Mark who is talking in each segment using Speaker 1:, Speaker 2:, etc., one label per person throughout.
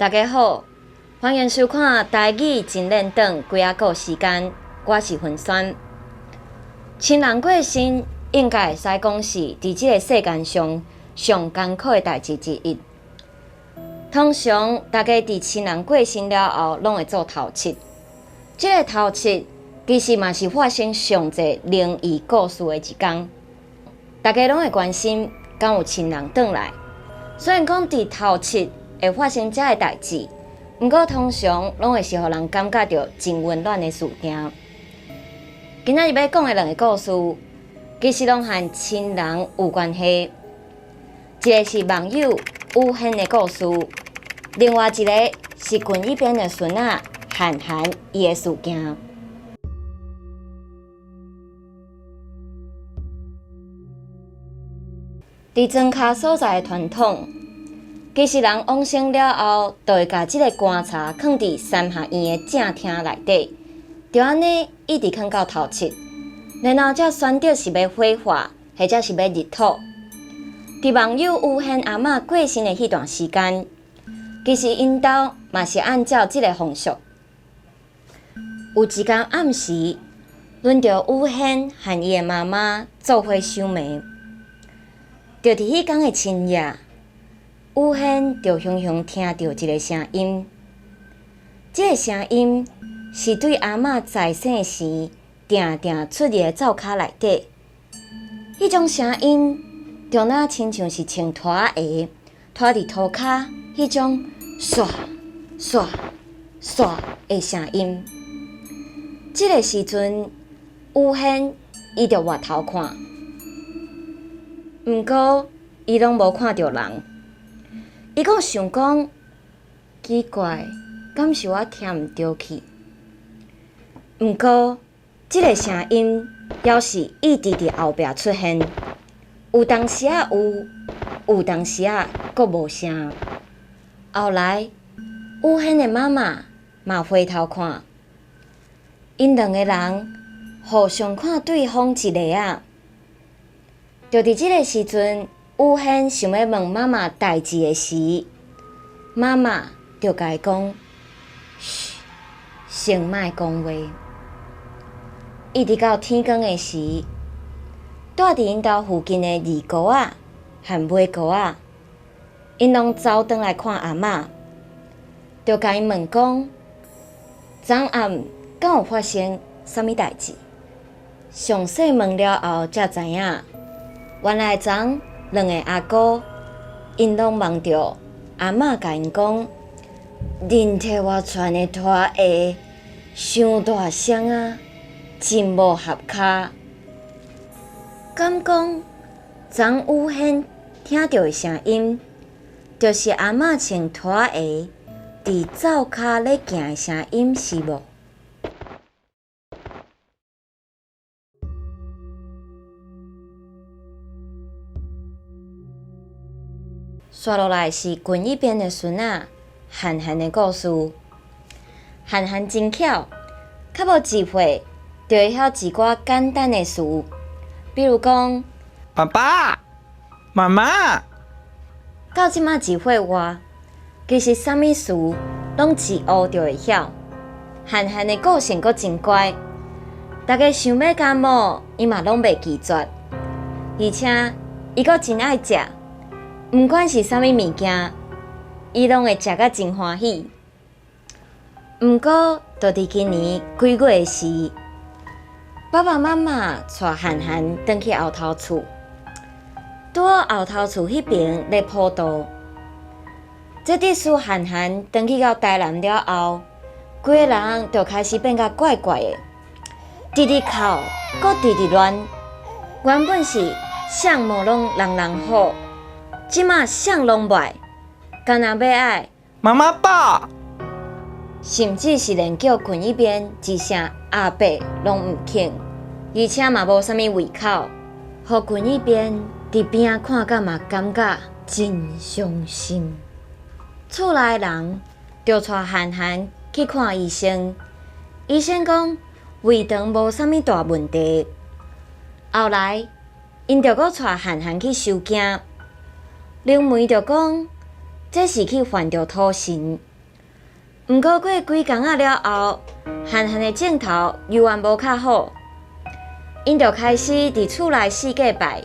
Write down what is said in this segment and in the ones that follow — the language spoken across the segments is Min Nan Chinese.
Speaker 1: 大家好，歡迎收看台語真練轉鬼仔故時間，我是雲萱。親人過身，應該會使講是佇這個世間上上艱苦的代誌之一。通常，大家佇親人過身了後，攏會做頭七。這個頭七其實嘛是發生上濟靈異故事的一天。大家攏會關心，敢有親人轉來。雖然講佇頭七會發生這个代誌，毋過通常攏會是予人感覺著真溫暖的事件。今仔日欲講的兩个故事，其實攏和親人有關係。一个是網友宇軒的故事，另外一个是近一邊的孫仔涵涵伊的事件。佇莊跤所在的傳統，其實人往生了後，就會共這个棺柴囥佇三合院的正廳內底，就按呢一直囥到頭七，然後才選擇是欲火化，或者是欲入土。佇網友宇軒阿嬤過身的彼段時間，其實𪜶兜嘛是按照這个風俗。有一工暗時，輪著宇軒和伊的媽媽做伙守暝。就佇彼工的深夜，宇軒就雄雄聽著一个聲音。這个聲音是對阿嬤在生時定定出入的灶跤內底。彼種聲音，就若親像是穿拖鞋拖佇塗跤彼種唰唰唰的聲音。這个時陣，宇軒伊就回頭看。毋過，伊攏無看著人。伊閣想講，奇怪，敢是我聽毋著去？毋過，這个聲音猶是一直佇後壁出現，有當時仔有，有當時仔閣無聲。後來，宇軒的媽媽嘛回頭看，𪜶兩个人互相看對方一下仔。就佇這个時陣，宇軒想欲問媽媽代誌的時，媽媽就共伊講：噓，先莫講話。一直到天光的時，住佇𪜶兜附近的二姑仔和尾姑仔，𪜶攏走轉來看阿嬤，就共𪜶問講：昨暗敢有發生啥物代誌？詳細問了後，才知影。原來昨兩个阿姑，𪜶攏夢著阿嬤共𪜶講，恁替我穿的拖鞋傷大雙啊，真無合跤。敢講昨宇軒聽著的聲音，就是阿嬤穿拖鞋佇灶跤咧行的聲音，是無？紲落來是近一邊的孫仔涵涵的故事。涵涵真巧，較無一歲就會曉一寡簡單的詞，比如講
Speaker 2: 爸爸、媽媽。
Speaker 1: 到這馬一歲外，其實啥物詞攏一學就會曉。涵涵的個性閣真乖，大家想欲共摸，伊嘛攏袂拒絕，而且伊閣真愛食。毋管是啥物物件，伊攏會食甲真歡喜。毋過，就佇今年幾月的時，爸爸媽媽帶涵涵轉去後頭厝，拄好後頭厝彼爿咧普渡。這得使涵涵轉去到台南了後，規个人就開始變甲怪怪的，直直哭，閣直直亂。原本是啥物攏人人好。這馬啥攏袂，干焦欲愛
Speaker 2: 媽媽抱，
Speaker 1: 甚至是連叫近一邊一聲阿伯攏毋肯，而且嘛無啥物胃口，予近一邊佇邊仔看甲嘛感覺真傷心。厝內人就帶涵涵去看醫生，醫生講胃腸無啥物大問題。後來，𪜶就閣帶涵涵去收驚。靈媒就講，這是去犯著土神。毋過過幾工仔了後，韓韓的症頭猶原無較好，𪜶就開始佇厝內四界拜，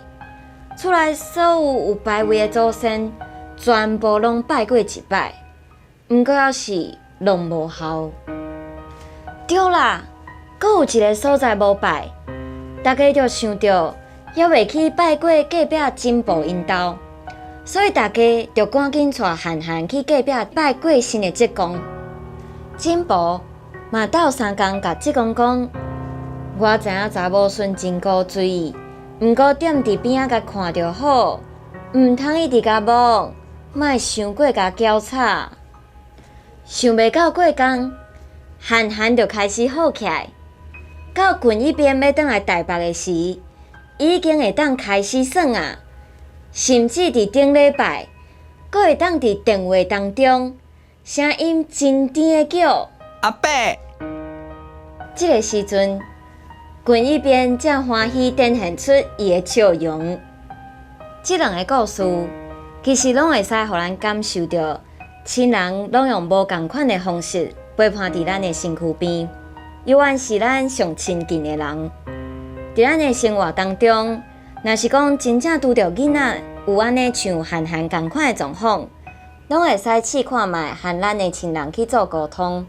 Speaker 1: 厝內所有有牌位的祖先，全部攏拜過一擺，毋過猶是攏無效。對啦，閣有一个所在無拜，大家就想著猶未去拜過隔壁真婆𪜶兜，所以大家就趕緊帶韓韓去隔壁拜過身的叔公。真婆嘛鬥相共共叔公講：我知影查某孫真古錐，毋過踮佇邊仔共看就好，毋通一直共摸，莫傷過共攪吵。想袂到過工，韓韓就開始好起來。到近一邊欲轉來台北的時，已經會當開始耍啊，甚至佇頂禮拜，閣會當佇電話當中，聲音真甜的叫
Speaker 2: 阿伯。
Speaker 1: 這个時陣，近一邊正歡喜展現出伊的笑容。這兩个故事，其實攏會使予咱感受著，親人攏用無仝款的方式陪伴佇咱的身軀邊，猶原是咱上親近的人。佇咱的生活當中，若是講真正拄著囡仔有按呢像韓韓仝款的狀況，攏會使試看覓和咱的親人去做溝通，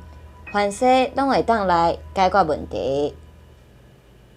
Speaker 1: 凡勢攏會當來解決問題。